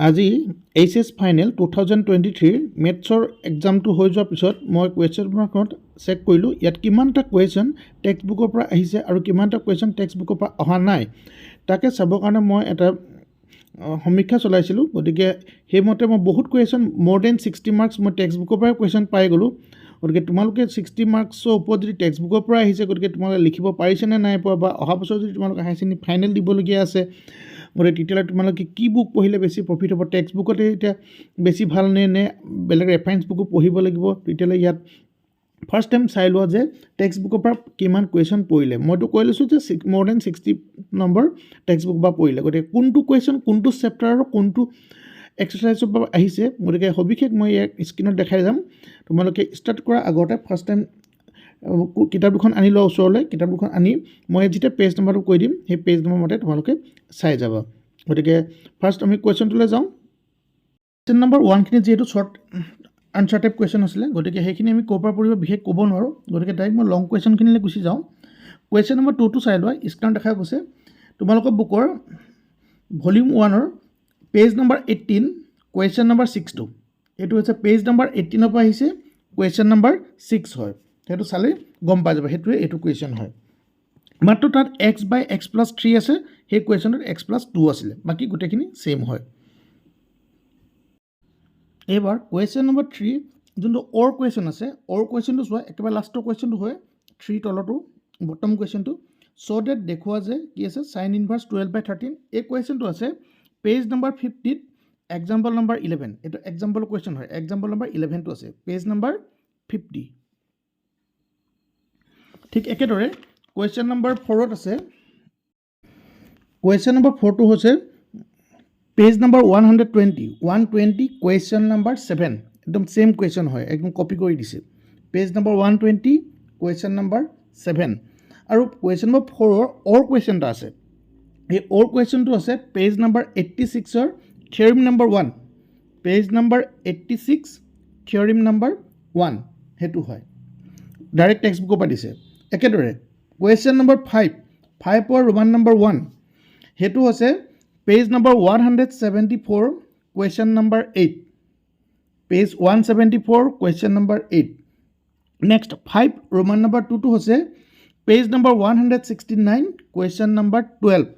আজি HS final 2023ৰ মেথছৰ এক্সামটো হৈ যোৱাৰ পিছত মই কুৱেশ্যন পেপাৰখনত চেক কৰিলোঁ, ইয়াত কিমানটা কুৱেশ্যন টেক্সট বুকৰ পৰা আহিছে আৰু কিমানটা কুৱেশ্যন টেক্সট বুকৰ পৰা অহা নাই, তাকে চাবৰ কাৰণে মই এটা সমীক্ষা চলাইছিলোঁ। গতিকে সেইমতে মই বহুত question, more than 60 marks মই টেক্সট বুকৰ পৰাই কুৱেশ্যন পাই গ'লোঁ। গতিকে তোমালোকে 60 মাৰ্কছৰ ওপৰত যদি টেক্সট বুকৰ পৰা আহিছে, গতিকে তোমালোকে লিখিব পাৰিছেনে নাই পোৱা, বা অহা বছৰ যদি তোমালোকে হায়াৰ ছেকেণ্ডেৰী ফাইনেল দিবলগীয়া আছে, গতিকে তেতিয়াহ'লে তোমালোকে কি বুক পঢ়িলে বেছি প্ৰফিট হ'ব? টেক্সট বুকতে এতিয়া বেছি ভাল নে নে বেলেগ ৰেফাৰেঞ্চ বুকো পঢ়িব লাগিব? তেতিয়াহ'লে ইয়াত ফাৰ্ষ্ট টাইম চাই লোৱা যে টেক্সট বুকৰ পৰা কিমান কুৱেশ্যন পৰিলে। মইতো কৈ লৈছোঁ যে মোৰ then 60 number text book পৰা পৰিলে। গতিকে কোনটো কুৱেশ্যন কোনটো চেপ্টাৰৰ কোনটো এক্সাৰচাইজৰ পৰা আহিছে, গতিকে সবিশেষ মই ইয়াত স্ক্ৰীণত দেখাই যাম। তোমালোকে ষ্টাৰ্ট কৰাৰ আগতে ফাৰ্ষ্ট টাইম কিতাপ দুখন আনি লোৱা ওচৰলৈ। কিতাপ দুখন আনি মই যেতিয়া পেজ নম্বৰটো কৈ দিম, সেই পেজ নম্বৰ মতে তোমালোকে চাই যাবা। গতিকে ফাৰ্ষ্ট আমি কুৱেশ্যনটোলৈ যাওঁ। কুৱেশ্যন নম্বৰ ওৱানখিনি যিহেতু শ্বৰ্ট আনচাৰ টাইপ কুৱেশ্যন আছিলে, গতিকে সেইখিনি আমি ক'ৰ পৰা পঢ়িব বিশেষ ক'ব নোৱাৰোঁ। গতিকে ডাইৰেক্ট মই লং কুৱেশ্যনখিনিলৈ গুচি যাওঁ। কুৱেশ্যন নম্বৰ টুটো চাই লোৱা। স্ক্ৰীণত দেখা গৈছে তোমালোকৰ বুকৰ ভলিউম ওৱানৰ পেজ নম্বৰ 18, কুৱেশ্যন নম্বৰ ছিক্সটো। এইটো হৈছে পেজ নম্বৰ 18ৰ পৰা আহিছে, কুৱেশ্যন নম্বৰ 6 হয়। সেইটো চালেই গম পাই যাব, সেইটোৱে এইটো কুৱেশ্যন হয়। মাত্ৰ তাত x by x plus 3 আছে, সেই কুৱেশ্যনটোত এক্স প্লাছ টু আছিলে, বাকী গোটেইখিনি ছেইম হয়। এইবাৰ কুৱেশ্যন নম্বৰ থ্ৰী, যোনটো অৰ কুৱেশ্যন আছে, অৰ কুৱেশ্যনটো চোৱা। একেবাৰে লাষ্টৰ কুৱেশ্যনটো হয়, থ্ৰী তলতো বটম কুৱেশ্যনটো। চ' ডেট দেখুওৱা যে কি আছে, sine inverse 12 by 13। এই কুৱেশ্যনটো আছে পেজ নম্বৰ 50ত, এক্সাম্পল নম্বৰ 11। এইটো এক্সাম্পল কুৱেশ্যন হয়। এক্সাম্পল নম্বৰ 11টো আছে পেজ নম্বৰ 50। ঠিক একেদৰে কুৱেশ্যন নম্বৰ ফ'ৰত আছে। কুৱেশ্যন নম্বৰ ফ'ৰটো হৈছে page number 120, 120, question number 7। একদম ছেইম কুৱেশ্যন হয়, একদম কপি কৰি দিছে। Page number 120, question number 7। আৰু কুৱেশ্যন নম্বৰ ফ'ৰৰ অৰ কুৱেশ্যন এটা আছে। এই অৰ কুৱেশ্যনটো আছে page number 86ৰ theorem number 1, page number 86, theorem number 1, সেইটো হয়। ডাইৰেক্ট টেক্সট বুকৰ পৰা দিছে। একেদৰে কুৱেশ্যন নম্বৰ ফাইভ, ফাইভৰ ৰোমান নম্বৰ ওৱান, সেইটো হৈছে page number 174, question number 8, page 174, question number 8। Next, 5 Roman number টুটো হৈছে page number 169, question number 12,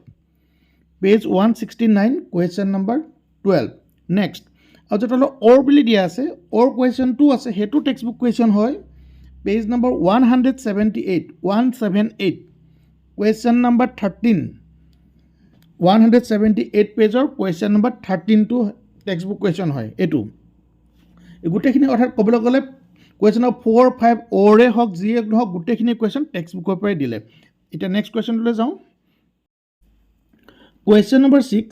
page 169, question number 12। Next, আৰু যে তলত অৰ বুলি দিয়া আছে, অৰ কুৱেশ্যনটো আছে, সেইটো টেক্সট বুক কুৱেশ্যন হয়। Page number 178, 178, question number 13, 178 পেজৰ question number 13টো text book question হয় এইটো। এই গোটেইখিনি, অৰ্থাৎ ক'বলৈ গ'লে কুৱেশ্যন নম্বৰ ফ'ৰ, ফাইভ, অ'ৰে হওক, যিয়ে নহওক, গোটেইখিনি কুৱেশ্যন টেক্সট বুকৰ পৰাই দিলে। এতিয়া নেক্সট কুৱেশ্যনটোলৈ যাওঁ। Question number 6,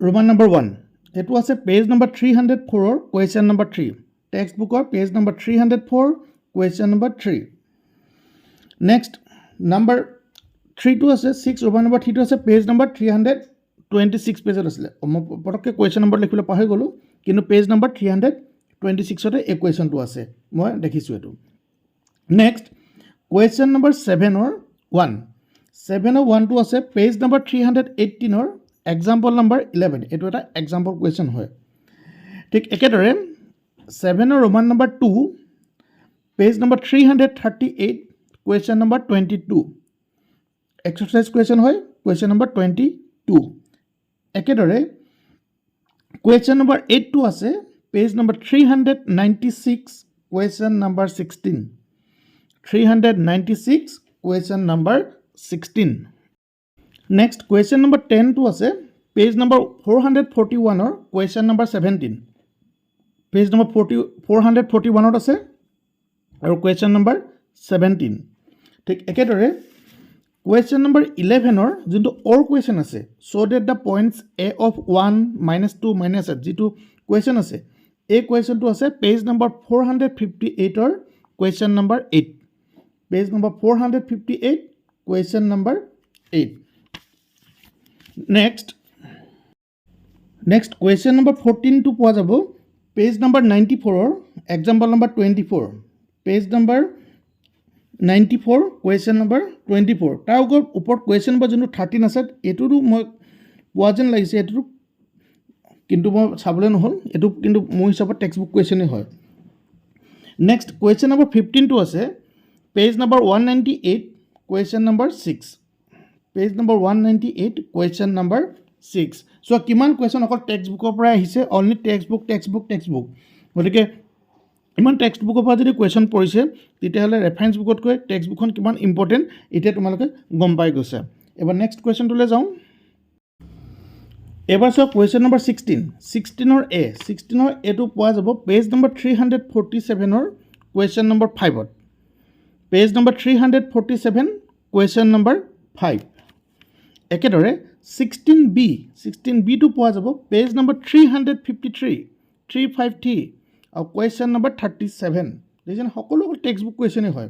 Roman number 1, সেইটো আছে পেজ নম্বৰ 304ৰ কুৱেশ্যন নম্বৰ 3। টেক্সট বুকৰ page number 304, question number 3। Next, number থ্ৰীটো আছে, ছিক্স ৰোমান নম্বৰ থ্ৰীটো আছে পেজ নম্বৰ 326 পেজত আছিলে। মই পটককৈ কুৱেশ্যন নম্বৰ লিখিবলৈ পাহৰি গ'লোঁ, কিন্তু পেজ নম্বৰ 326তে এই কুৱেশ্যনটো আছে, মই দেখিছোঁ এইটো। নেক্সট, কুৱেশ্যন নম্বৰ ছেভেনৰ ওৱান, ছেভেনৰ ওৱানটো আছে পেজ নম্বৰ 318ৰ এক্সাম্পল নম্বৰ 11। এইটো এটা এক্সাম্পল কুৱেশ্যন হয়। ঠিক একেদৰে ছেভেনৰ Roman number 2, page number 338, question number 22, exercise question হয়, কুৱেশ্যন নম্বৰ 22। একেদৰে কুৱেশ্যন নম্বৰ এইটটো আছে page number 396, question number 16, 396, question number 16। Next, question number 10টো আছে পেজ নম্বৰ 441ৰ question number 17, page number 441ত আছে আৰু কুৱেশ্যন নম্বৰ 17। ঠিক একেদৰে কুৱেশ্যন নম্বৰ 11ৰ যোনটো অৰ কুৱেশ্যন আছে, show that the points A of 1, minus 2, minus 8, যিটো কুৱেশ্যন আছে, এই কুৱেশ্যনটো আছে page number 458ৰ question number 8, page number 458, question number 8। Next, question number 14টো পোৱা যাব page number 94ৰ example number 24, page number 94, question number 24। তাৰ ওপৰত কুৱেশ্যন নম্বৰ যোনটো 13 আছে, এইটোতো মই পোৱা যেন লাগিছে। এইটোতো কিন্তু মই চাবলৈ নহ'ল এইটো, কিন্তু মোৰ হিচাপত টেক্সট বুক কুৱেশ্যনেই হয়। নেক্সট কুৱেশ্যন নম্বৰ 15টো আছে page number 198, question number 6, page number 198, question number 6। চোৱা, কিমান কুৱেশ্যন অকল টেক্সট বুকৰ পৰাই আহিছে, only text book, text book, text book। গতিকে ইমান টেক্সট বুকৰ পৰা যদি কুৱেশ্যন পৰিছে, তেতিয়াহ'লে ৰেফাৰেঞ্চ বুকতকৈ টেক্সট বুকখন কিমান ইম্পৰ্টেণ্ট এতিয়া তোমালোকে গম পাই গৈছা। এবাৰ নেক্সট কুৱেশ্যনটোলৈ যাওঁ। এইবাৰ চাওক কুৱেশ্যন নম্বৰ 16। 16ৰ এটো পোৱা যাব পেজ নম্বৰ 347ৰ কুৱেশ্যন নম্বৰ 5ত, page number 347, question number 5। একেদৰে 16 বি, 16 বিটো পোৱা যাব page number 353, 353 আৰু কুৱেশ্যন নম্বৰ 37। দেখিছেনে, সকলো টেক্সট বুক কুৱেশ্যনেই হয়।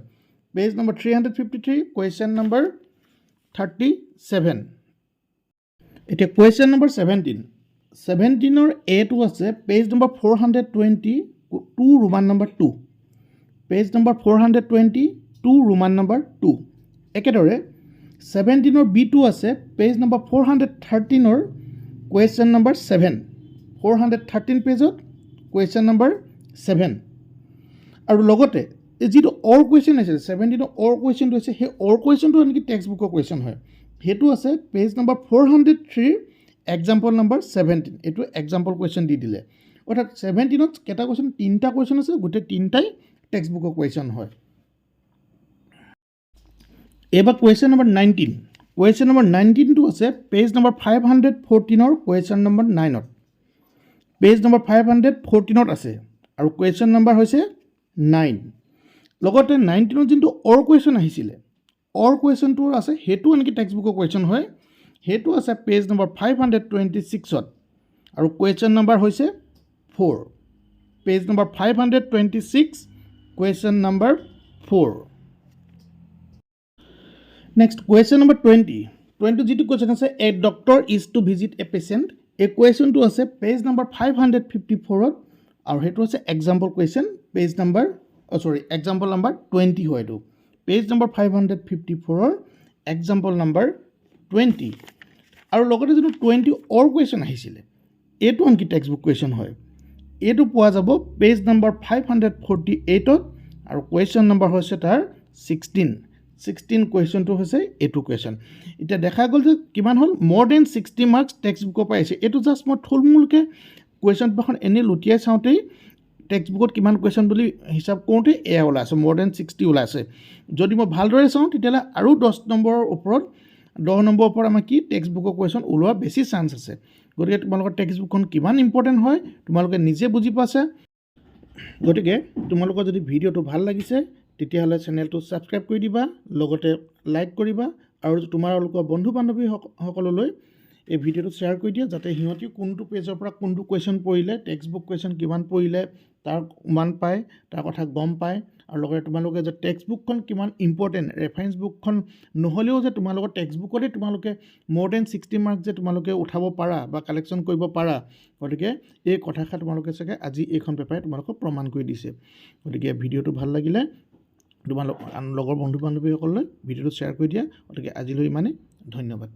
Page number 353, question number 37। এতিয়া কুৱেশ্যন নম্বৰ 17। 17ৰ এটো আছে page number 422, Roman number 2, page number 422, Roman number 2। একেদৰে 17ৰ বিটো আছে পেজ নম্বৰ 413ৰ কুৱেশ্যন নম্বৰ 7, 413 পেজত কুৱেশ্যন নম্বৰ 7। আৰু লগতে এই যিটো অৰ কুৱেশ্যন আছিল, 17ৰ অৰ কুৱেশ্যনটো হৈছে, সেই অৰ কুৱেশ্যনটো নেকি টেক্সট বুকৰ কুৱেশ্যন হয়। সেইটো আছে পেজ নম্বৰ 403ৰ এক্সাম্পল নম্বৰ 17। এইটো এক্সাম্পল কুৱেশ্যন দি দিলে। অৰ্থাৎ 17ত কেইটা কুৱেশ্যন? তিনিটা কুৱেশ্যন আছে, গোটেই তিনিটাই টেক্সট বুকৰ কুৱেশ্যন হয়। এইবাৰ কুৱেশ্যন নম্বৰ 19। কুৱেশ্যন নম্বৰ 19টো আছে পেজ নম্বৰ 514ৰ কুৱেশ্যন নম্বৰ 9ত, পেজ নম্বৰ 514ত আছে আৰু কুৱেশ্যন নম্বৰ হৈছে 9। লগতে 19ত যোনটো অৰ কুৱেশ্যন আহিছিলে, অৰ কুৱেশ্যনটো আছে, সেইটো নেকি টেক্সট বুকৰ কুৱেশ্যন হয়। সেইটো আছে পেজ নম্বৰ 526ত আৰু কুৱেশ্যন নম্বৰ হৈছে 4, page number 526, question number 4। Next question number 20। 20 যিটো কুৱেশ্যন আছে, "A doctor is to visit a patient", এই কুৱেশ্যনটো আছে পেজ নম্বৰ 554ত আৰু সেইটো হৈছে example question, page number, sorry, example number 20 হয় এইটো, পেজ নম্বৰ 554ৰ এক্সাম্পল নম্বৰ 20। আৰু লগতে যিটো 20 অৰ কুৱেশ্যন আহিছিলে, এইটো আনকি টেক্সট বুক কুৱেশ্যন হয়। এইটো পোৱা যাব পেজ নম্বৰ 548ত আৰু কুৱেশ্যন নম্বৰ হৈছে তাৰ 16। 16 কুৱেশ্যনটো হৈছে এইটো কুৱেশ্যন। এতিয়া দেখা গ'ল যে কিমান হ'ল? মোৰ then 60 marks text বুকৰ পৰা আহিছে। এইটো জাষ্ট মই থুলমূলকৈ কুৱেশ্যন পেপাৰখন এনেই লুটিয়াই চাওঁতেই টেক্সট বুকত কিমান কুৱেশ্যন বুলি হিচাপ কৰোঁতে এয়া ওলাই আছে, মোৰ then 60 ওলাই আছে। যদি মই ভালদৰে চাওঁ, তেতিয়াহ'লে আৰু 10 নম্বৰৰ ওপৰত, 10 নম্বৰৰ ওপৰত আমাৰ কি টেক্সট বুকৰ কুৱেশ্যন ওলোৱা বেছি চান্স আছে। গতিকে তোমালোকৰ টেক্সট বুকখন কিমান ইম্পৰ্টেণ্ট হয়, তোমালোকে নিজে বুজি পাইছা। গতিকে তোমালোকৰ যদি ভিডিঅ'টো ভাল লাগিছে, তেতিয়াহ'লে চেনেলটো ছাবস্ক্ৰাইব কৰি দিবা, লগতে লাইক কৰিবা আৰু তোমালোকৰ বন্ধু বান্ধৱীসকললৈ এই ভিডিঅ'টো শ্বেয়াৰ কৰি দিয়া, যাতে সিহঁতিও কোনটো পেজৰ পৰা কোনটো কুৱেশ্যন পৰিলে, টেক্সট বুক কুৱেশ্যন কিমান পৰিলে তাৰ উমান পায়, তাৰ কথা গম পায়। আৰু লগতে তোমালোকে যে টেক্সট বুকখন কিমান ইম্পৰ্টেণ্ট, ৰেফাৰেঞ্চ বুকখন নহ'লেও যে তোমালোকৰ টেক্সট বুকতে তোমালোকে মোৰ then 60 marks যে তোমালোকে উঠাব পাৰা বা কালেকশ্যন কৰিব পাৰা। গতিকে এই কথাষাৰ তোমালোকে চাগে আজি এইখন পেপাৰে তোমালোকক প্ৰমাণ কৰি দিছে। গতিকে ভিডিঅ'টো ভাল লাগিলে তোমালোক লগৰ বন্ধু বান্ধৱীসকললৈ ভিডিঅ'টো শ্বেয়াৰ কৰি দিয়া। গতিকে আজিলৈ ইমানেই, ধন্যবাদ।